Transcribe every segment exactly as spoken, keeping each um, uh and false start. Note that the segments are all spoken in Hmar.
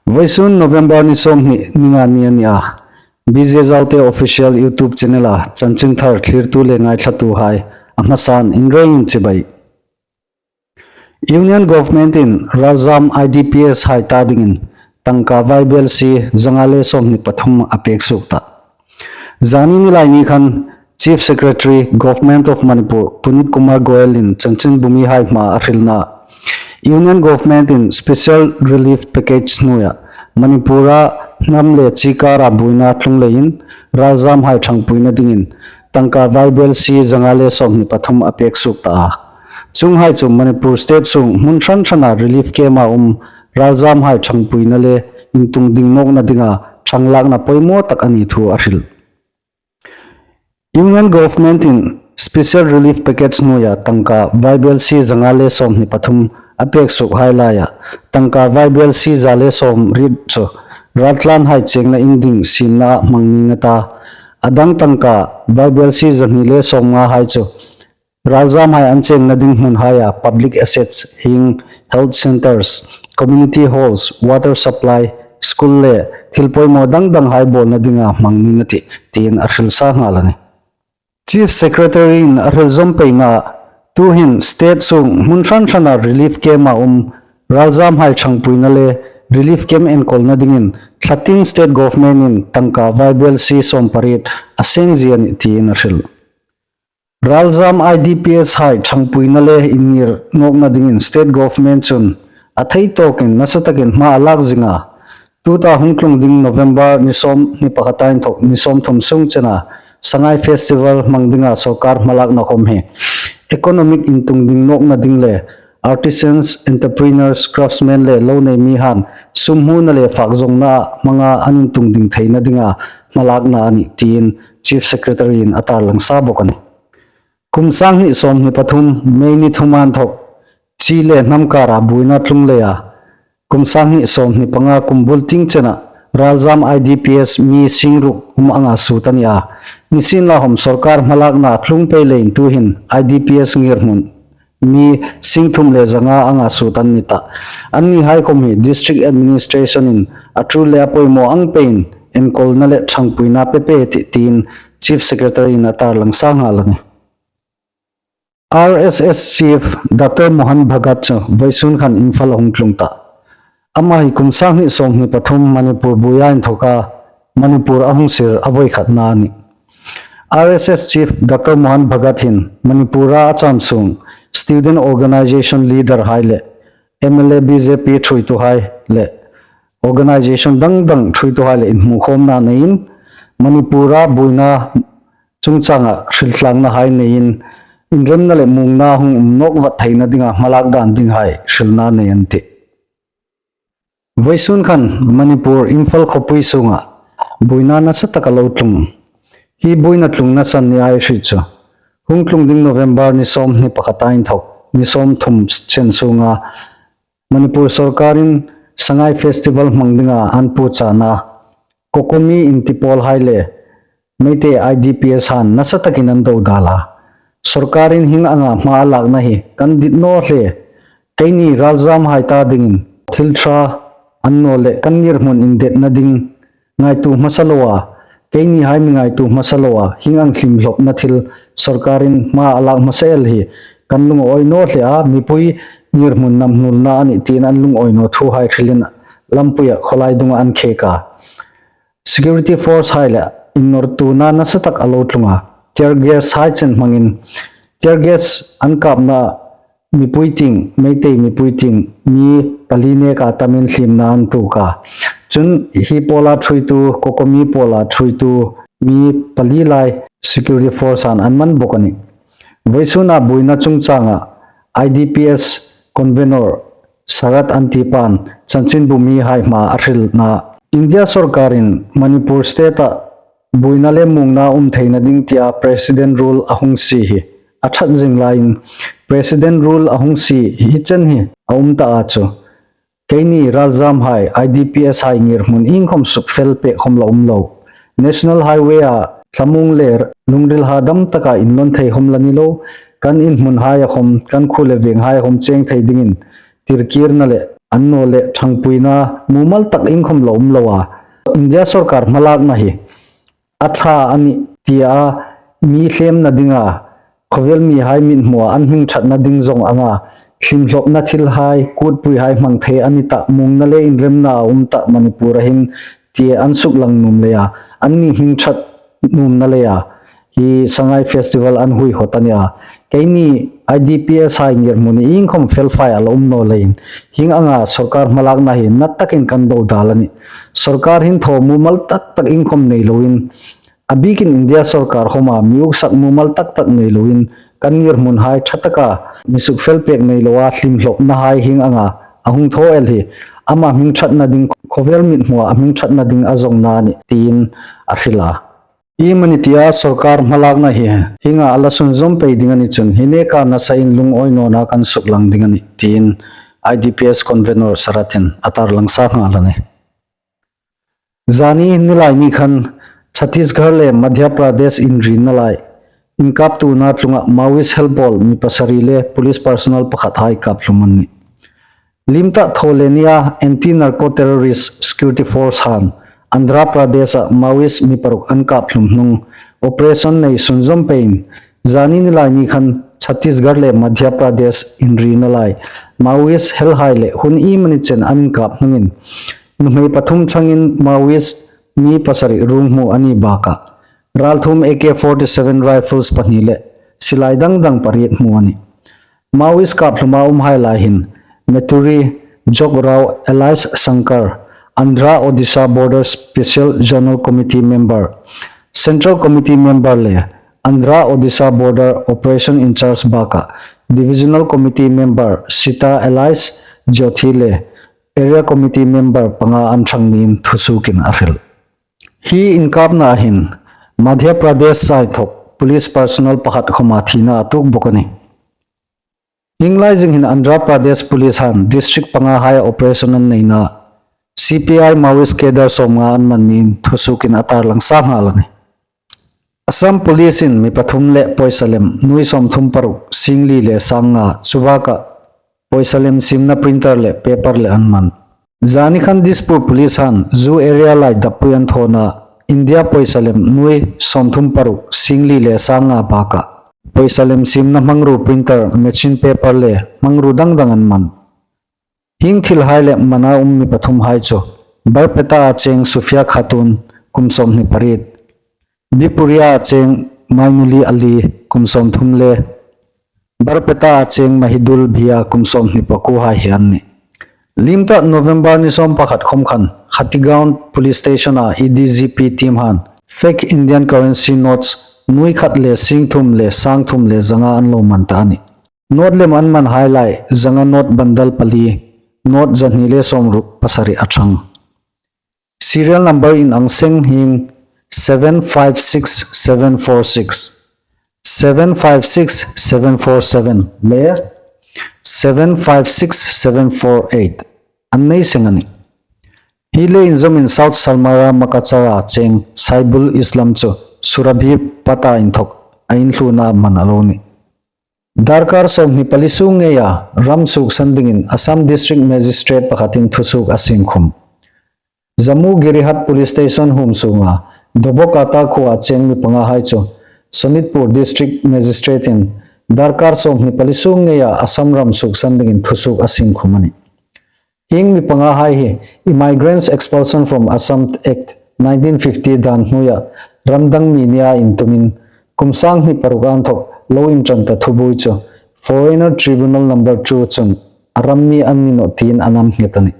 Vawisun November ni sawmhni ni nga ni a ni a. B J Zaute Official YouTube channel-a chanchinthar thlirtu le ngaithlatuhai a hmasan inrengin chibai. Union Government-in ralzam I D P S hai ta dingin tangka vaibelsie zanga le sawmhni pathum a pek suok ta. Zani Nilaini khan Chief Secretary, Government of Manipur, Puneet Kumar Goel-in chanchinbumihai hmaa a hrilna, Union Government-in Special Relief Package hnuoia Manipur-a hnam le chi kara buoina tlung leiin ralzamhai ṭhangpuina dingin tangka vaibelsie zanga le sawmhni pathum a pek suok ta a. Chuonghai chu Manipur State sung hmun hran hrana relief camp-a um ralzamhai ṭhangpuina le intungding nawkna dinga ṭhanglakna poimaw tak a ni thu a hril. Union Government-in Special Relief Package hnuoia tangka vaibelsie zanga le sawmhni pathum a pek suokhai laia tangka vaibelsie za le sawmriet chu raltlanhai chengna in ding siemnaa hmang ning a ta. A dang tangka vaibelsie zahni le sawmngahai chu ralzamhai an chengna ding hmunhaia public assets, hieng health centres, community halls, water supply, school le thil poimaw dang danghai bawlna dinga hmang ning a tih, tiin a hril sa nghal a nih. Chief Secretary-in a hril zawm peinga, tuhin state sung hmun hran hrana relief camp-a um ralzamhai ṭhangpuina le relief camp enkawlna dingin thlatin state government-in tangka vaibelsie sawmpariet a sengzie a nih, tiin a hril. Ralzam I D P S-hai ṭhangpuina le inngir nawkna dingin state government chun a theitawkin nasa takin hma a lak zing a. Tuta hung tlung ding November ni sawmhni pakhata inthok ni sawmthum sung chena Sangai Festival hmang dinga sawrkar hmalakna khom hi economic intungding nawkna ding le artisans, entrepreneurs, craftsmen le lo nei mihaiin sum hmuna le fak zawngna hmanga an intungding theina dinga hmalakna a nih, tiin Chief Secretary-in a tarlang sa bawk a nih. Kum sanghni sawmhni pathum May ni thuma inthok chi le hnam kara buoina tlung leia kum sanghni sawmhni panga kum bul tieng chena ralzam I D P S mi singruk um anga sut a ni a. Nisienlakhom sawrkar hmalakna tlung pei leiin tuhin I D P S ngirhmun mi singthum le zanga anga sut an ni ta. Annihai khom hi District Administration-in a ṭul le a poimaw ang peiin enkawlna le ṭhangpuina pe pei a tih, tiin Chief Secretary-in a tarlang sa nghal a nih. R S S Chief Doctor Mohan Bhagat chu vawisun khan Imphal a hung tlung ta. Ama hi kum sanghni sawmhni pathum Manipur buoia inthoka Manipur a hung sir a voi khatna a nih. R S S Chief Doctor Mohan Bhagat hin Manipur-a a cham sung student organisation leader-hai le M L A B J P ṭhuoituhai le organisation dang dang ṭhuoituhai le inhmukhawmna neiin Manipur-a buoina chungchanga hriltlangnahai neiin inremna le muongna hung um nawk vat theina dinga hmalak dan dinghai hrilna nei an tih. Vawisun khan Manipur Imphal khawpui sunga buoina nasa tak a lo tlung. Hi buoina tlungna san ni ei hriet chu hung tlung ding November ni sawmhni pakhata inthok ni sawmthum chen sunga Manipur sawrkarin Sangai Festival hmang dinga an puochana COCOMI inti pawlhai le Meitei I D P S han nasa takin an do dal a. Sawrkarin hieng anga hma a lakna hi kan dit naw hle. Keini ralzamhai ta dingin thil ṭha an naw le kan ngirhmun indetna ding ngaituo hmasa loa, keinihai mi ngaituo hmasa loa hieng ang hlimhlopna thil sawrkarin hma a lak hmasa el hi kan lungawi naw hle a, mipui ngirhmun namhnulna a nih tiin an lungawi naw thuhai hrilin lampuia khawlai dunga an khek a. Security force-hai le inngirtuona nasa tak a lo tlung a. Tear gas-hai chen hmangin tear gas an kapna mipui tieng, Meitei mipui tieng mi pali neka tamin hliemna an tuok a. Chun hi pawla ṭhuoitu, COCOMI pawla ṭhuoitu mi pali lai security force-an an man bawk a nih. Vawisuna buoina chungchanga I D P S convenor Sarat Antipan chanchinbumihai hmaa a hrilna, India sawrkarin Manipur state-a buoina le muongna um theina ding tia President rule a hung sie hi a ṭhat zing laiin President rule a hung sie hi chen hi a um ta a chu. Keini ralzamhai, I D P S-hai ngirhmun iengkhom sukfel pek khom la um lo. National Highway-a thlamuong le lungril hadam taka inlawn thei khom la ni lo. Kan inhmunhaia khom, kan khuo le venghai khom cheng thei dingin tirkirna le Annawleh ṭhangpuina mumal tak iengkhawm la um lo a. India sawrkar hmalakna hi a ṭha a nih tia mi hlemna dinga, khawvel mihai mithmua an hming ṭhatna ding zawng anga, hlimhlopna thilhai, kutpuihai hmang thei a ni tah, muongna le inremna a um tah Manipur-a hin tia an suklang nuom leia, anni hming ṭhat nuomna leia hi Sangai Festival an hui haw ta ni a. Keini I D P S-hai ngirhmun iengkhawm felfai a la um naw leiin, hieng anga sawrkar hmalakna hi nat takin kan dodal a nih. Sawrkar hin thaw mumal tak tak iengkhawm nei loin, a bikin India sawrkar khawma mi uksak mumal tak tak nei loin, kan ngirhmunhai ṭha taka mi sukfel pek nei loa hlimhlopnahai hieng anga a hung thaw el hi ama hming ṭhatna ding, khawvel mithmua a hming ṭhatna ding a zawngna a nih, tiin a hril a. Iemani tia sawrkar hmalakna hi hienga a la sunzawm pei ding a ni chun, hi neka nasain lungawi nawna kan suklang ding a nih, tiin I D P S convenor Sarath-in a tarlang sa nghal a nih. Zani nilaini khan Chhattisgarh le Madhya Pradesh inrinna lai inkaptuona tlunga Maoist helpawl mi pasari le police personnel pakhathai kap hlum an nih. Limta thaw le nia Anti-Narco Terrorist Security Force-han Andhra Pradesh-a Maoist mi paruk an kap hlum hnung operation nei sunzawm peiin, zani nilaini khan Chhattisgarh le Madhya Pradesh inrinna lai Maoist helhai le hun iemani chen an inkap hnungin, nuhmei pathum ṭhangin Maoist mi pasari ruong hmu a ni bakah, ralthuom A K forty-seven rifles pahni le silai dang dang pariet hmu a nih. Maoist kap hluma umhai lai hin Meturi Jograo alias Shankar, Andhra Odisha Border Special Zonal Committee member, Central Committee member le Andhra Odisha Border Operation in-charge bakah Divisional Committee member Sita alias Jyoti le Area Committee member panga an ṭhang niin thusuokin a hril. Hi inkapna hin Madhya Pradesh-a inthok police personnel pakhat khawma thina a tuok bawk a nih. Hieng lai zing hin Andhra Pradesh Police-han district pangahai operation an neina C P I Maoist cadre sawmnga an man niin thusuokin a tarlang sa nghal a nih. Assam Police-in mi pathum le pawisa lem nuoi sawmthum paruk, singli le sangnga, chu bakah pawisa lem siemna printer le paper le an man. Zani khan Dispur Police-han Zoo area lai dappui an thawna India pawisa lem nuoi sawmthum paruk, singli le sangnga bakah pawisa lem siemna hmangruo printer, machine paper le hmangruo dang dang an man. Hieng thilhai le mana um mi pathumhai chu Barpeta-a cheng Sufia Khatun, kum sawmhni pariet, Bipuria-a cheng Mainuli Ali, kum sawmthum le Barpeta-a cheng Mahidul Bhia, kum sawmhni pakuohai hi an nih. Limta November ni sawmpakhat khawm khan Hatigaon Police Station-a A D G P team-han fake Indian currency notes nuoi khat le singthum le sangthum le zanga an lo man ta a nih. Note lem an manhai lai zanga note bandal pali, note zahni le sawmruk pasari a ṭhang. Serial number inang seng hieng seven five six seven four six, seven five six seven four seven le seven five six seven four eight an nei seng a nih. Hi le inzawmin South Salmara Makachar-a cheng Saibul Islam chu Surabhi Patta inthok a inthluna man a lo nih. Darkar sawmhni pali sung ngeia ram suoksan dingin Assam District Magistrate pakhatin thusuok a siemkhum. Jammu Girihat Police Station huom sunga Dobokata khuoa cheng mi pangahai chu Sonitpur District Magistrate-in darkar sawmhni pali sung ngeia Assam ram suoksan dingin thusuok a siemkhum a nih. Hieng mi pangahai hi Immigrants Expulsion from Assam Act nineteen fifty dan hnuoia ramdang mi nia intumin kum sanghni paruk inthok lo inṭan ta thubuoi chu Foreigner Tribunal number two chun a ram mi an ni nawh tiin an am nghet a nih.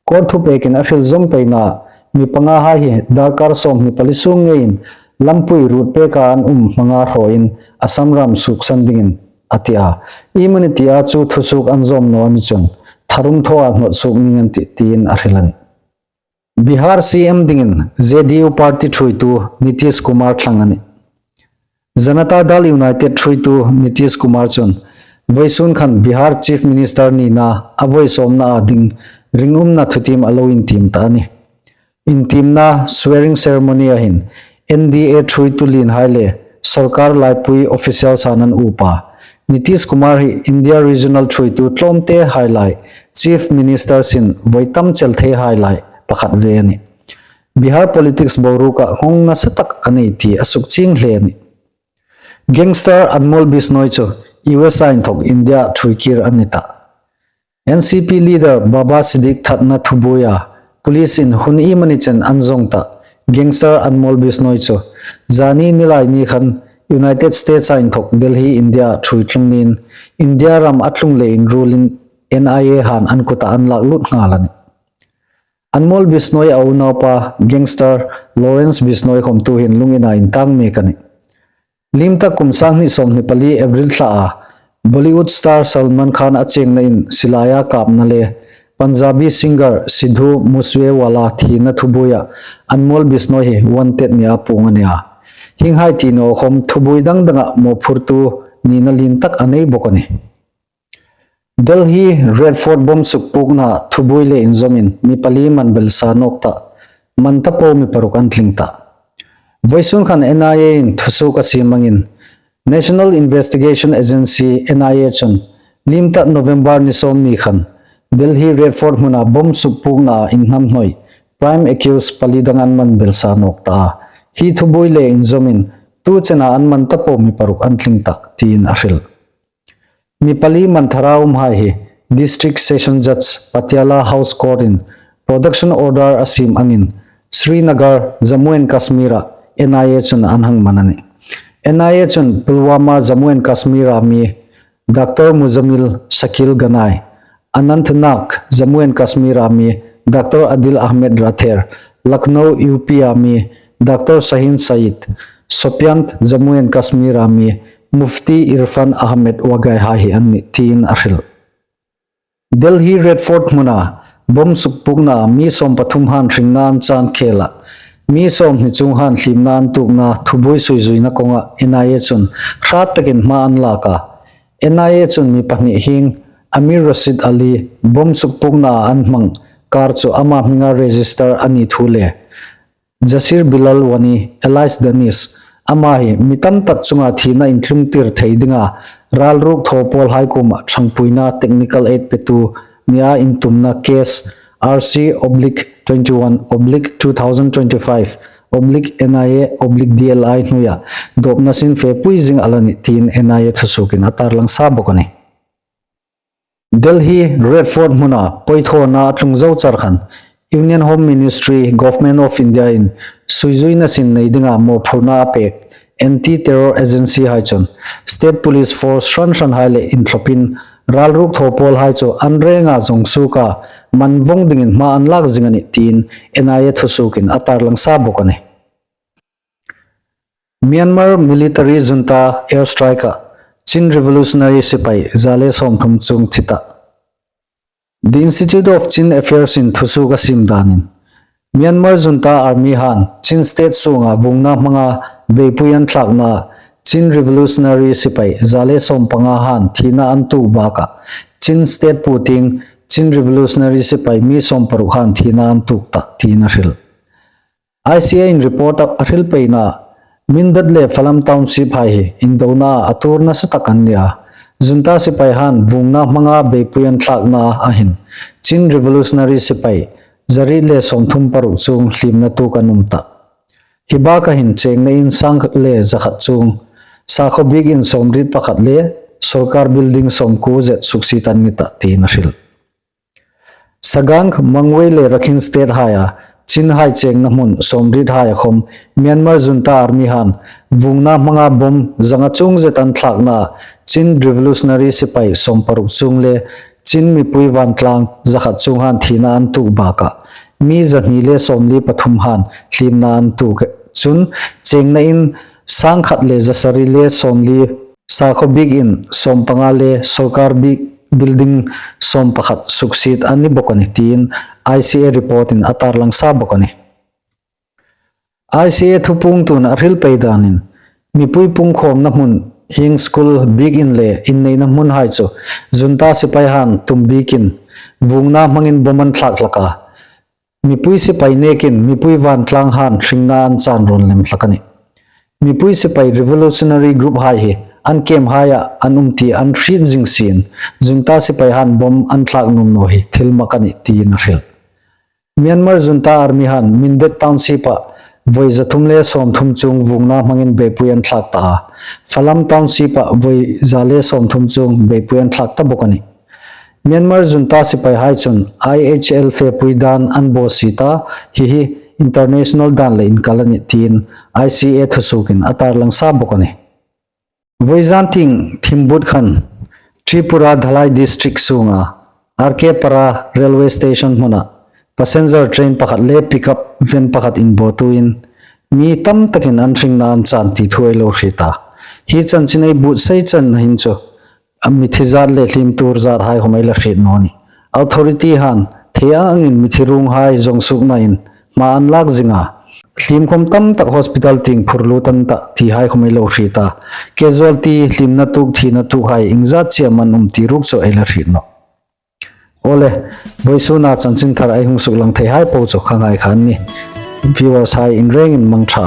Court thupekin a hril zawm peina mi pangahai hi darkar sawmhni pali sung ngeiin lampui ruot peka an um hmanga hrawin Assam ram suoksan dingin a ti a. Iemani tia chu thusuok an zawm naw a ni chun tharum thawa hnawt suok ning an tih tiin a hril a nih. Bihar C M dingin J D U party ṭhuoitu Nitish Kumar thlang a nih. Janata Dal United ṭhuoitu Nitish Kumar chun vawisun khan Bihar Chief Minister nina a vawi sawmnaa ding ringumna thutiem a lo intiem ta a nih. Intiemna swearing ceremony-a hin N D A ṭhuoitu lienhai le sawrkar laipui officials-han an upa. Nitish Kumar hi India regional ṭhuoitu tlawmtehai lai Chief Minister sin voi tam chel thei hai lai pakhat ve a nih. Bihar politics boruka nghawng nasa tak a nei ti a suk chieng hle a nih. Gangster Anmol Bishnoi chu U S A inthawk India ṭhuoi kir a ni ta. N C P leader Baba Siddique thatna thubuoia police in hun iemani chen an zawng ta gangster Anmol Bishnoi chu zani Nilaini khan United States a inthawk Delhi India ṭhuoi tlung niin India ram a tlung leiin ruolin N I A han an kuta an lak lut nghal a nih. Anmol Bishnoi a unaupa gangster Lawrence Bishnoi khawm tuhin lungina intang mek a nih. Liem tak kum sang hni sawmhni pali April thla a Bollywood star Salman Khan a chengna in silaia kapna le Punjabi singer Sidhu Moosewala thina thubuoia Anmol Bishnoi hi wanted nia puong a nih a. Hienghai ti naw khawm thubuoi dang danga mawphurtu nina lien tak a nei bawk a nih. Delhi Red Fort bomb sukpuokna thubuoi le inzawmin mi pali man belsa nawk ta, man ta po mi paruk an tling ta. Voisun khan N I A in thusuok a siem angin National Investigation Agency N I A chun liem tak November ni sawmhni khan Delhi Red Fort hmuna bomb sukpuokna inhnamhnawih prime accused pali dang an man belsa nawk ta a. Hi thubuoi le inzawmin tu chena an man ta po mi paruk an tling ta tiin a hril. Mi pali man thara umhai hi District Session Judge Patiala House Court in production order a siem angin Srinagar, Jammu and Kashmir a N I A chun an hang man a nih. N I A chun Pulwama, Jammu and Kashmir a mi Doctor Muzamil Shakil Ganai, Anantnag, Jammu and Kashmir a mi Doctor Adil Ahmed Rather, Lucknow, U P a mi Doctor Shaheen Saeed, Shopian, Jammu and Kashmir a mi Mufti Irfan Ahmed Waghai hai hi an nih tiin a hril. Delhi Red Fort hmuna bomb sukpuokna mi sawm pathum han hringna an chan khela mi sawmhni chung han hliemna an tuokna thubuoi suizuina kawnga N I A chun hrat takin hma an lak a. N I A chun mi pahni hieng Amir Rashid Ali bomb sukpuokna an hmang car chu ama hminga register a ni thu le Jasir Bilal Wani alias Danish, ama hi mi tam tak chunga thina intlungtir thei dinga ralruk thaw pawlhai kuoma ṭhangpuina technical aid petu nia intumna case R C oblique twenty-one oblique two thousand twenty-five oblique N I A oblique D L I hnuoia dawpna sin fepui zing a la nih tiin N I A thusuokin a tarlang sa bawk a nih. Delhi Red Fort hmuna pawithawna a tlung zo char khan Union Home Ministry, Government of India in suizuina sin nei dinga mawphurna a pek Anti-Terror Agency hai chun State Police Force hran hranhai le inthlopin ralruk thaw pawlhai chu an renga zawng suoka man vawng dingin hma an lak zing a nih tiin N I A thusuokin a tarlang sa bawk a nih. Myanmar military junta airstrike-a Chin revolutionary sipai za le sawmthum chuong thi ta. The Institute of Chin Affairs in thusuok a siem danin Myanmar junta army han Chin state sunga vuongna hmanga beipui an thlakna Chin revolutionary sipai za le sawmpanga han thina an tuok bakah Chin state puotieng Chin revolutionary sipai mi sawmparuk han thina an tuok ta tiin a hril. I C A in report a hril peina Mindat le Falam township hai hi indona a tuor nasa tak an ni a. Junta sipai han vuongna hmanga beipui an thlakna a hin Chin revolutionary sipai za riet le sawmthum paruk chuong hliemna tuok an um ta. Hi baka hin chengna in sang le za khat chuong, sakhaw biekin sawmriet pakhat le sawrkar building sawmkuo zet suksiet an ni ta tiin a hril. Sagaing, Mangwei le Rakhine state haia Chin hai chengna hmun sawmriet haia khawm Myanmar junta army han vuongna hmanga bomb zanga chuong zet an thlakna Chin revolutionary sipai sawmparuk chuong le Chin mipui vantlang za khat chuong han thina an tuok bakah mi za hni le sawmli pathum han hliemna an tuok chun chengna in sang khat le za sari le sawmli, sakhaw biekin sawmpanga le sawrkar biek building sawmpakhat suksiet an ni bawk a nih tiin I C A report in a tarlang sa bawk a nih. I C A thupuongtuin a hril pei danin mipui pungkhawmna hmun hieng school, biekin le inneina hmun hai chu junta sipai han tum biekin vuongna hmangin bomb an thlak hlak a. Mipui sipai nekin mipui vantlang han hringna an chan rawn lem hlak a nih. Mipui sipai revolutionary group hai hi an camp-haia an um ti an hriet zing sien, junta sipaihaiin bomb an thlak nuom naw hi thil mak a nih tiin a hril. Myanmar junta army-han Mindat township-a voi za thum le sawmthum chuong vuongna hmangin beipui an thlak ta a, Falam township-a voi za le sawmthum chuong beipui an thlak ta bawk a nih. Myanmar junta sipaihai chun I H L fepui dan an bawsiet a, hi hi international dan le inkal a nih tiin I C A thusuokin a tarlang sa bawk a nih. Voizan tieng thimbut khan Tripura Dhalai district sunga R K Para railway station hmuna passenger train pakhat le pickup van pakhat inbawtuoin mi tam takin an hringna an chan ti thu ei lo hriet a. Hi chanchin ei buotsai channa hin chu a mithi zat le hliem tuor zathai khawm ei la hriet naw a nih. Authority-han thei angin mithi ruonghai zawng suoknain hma an lak zing a, hliem khawm tam tak hospital tieng phur lut an tah tihai khawm ei lo hriet a. Casualty, hliemna tuok, thina tuokhai iengzat chie am an um ti ruok chu ei la hriet nawh. Awle, vawisuna chanchin thar ei hung suklang theihai po chu kha ngai kha a nih. Viewers-hai in rengin mangṭha.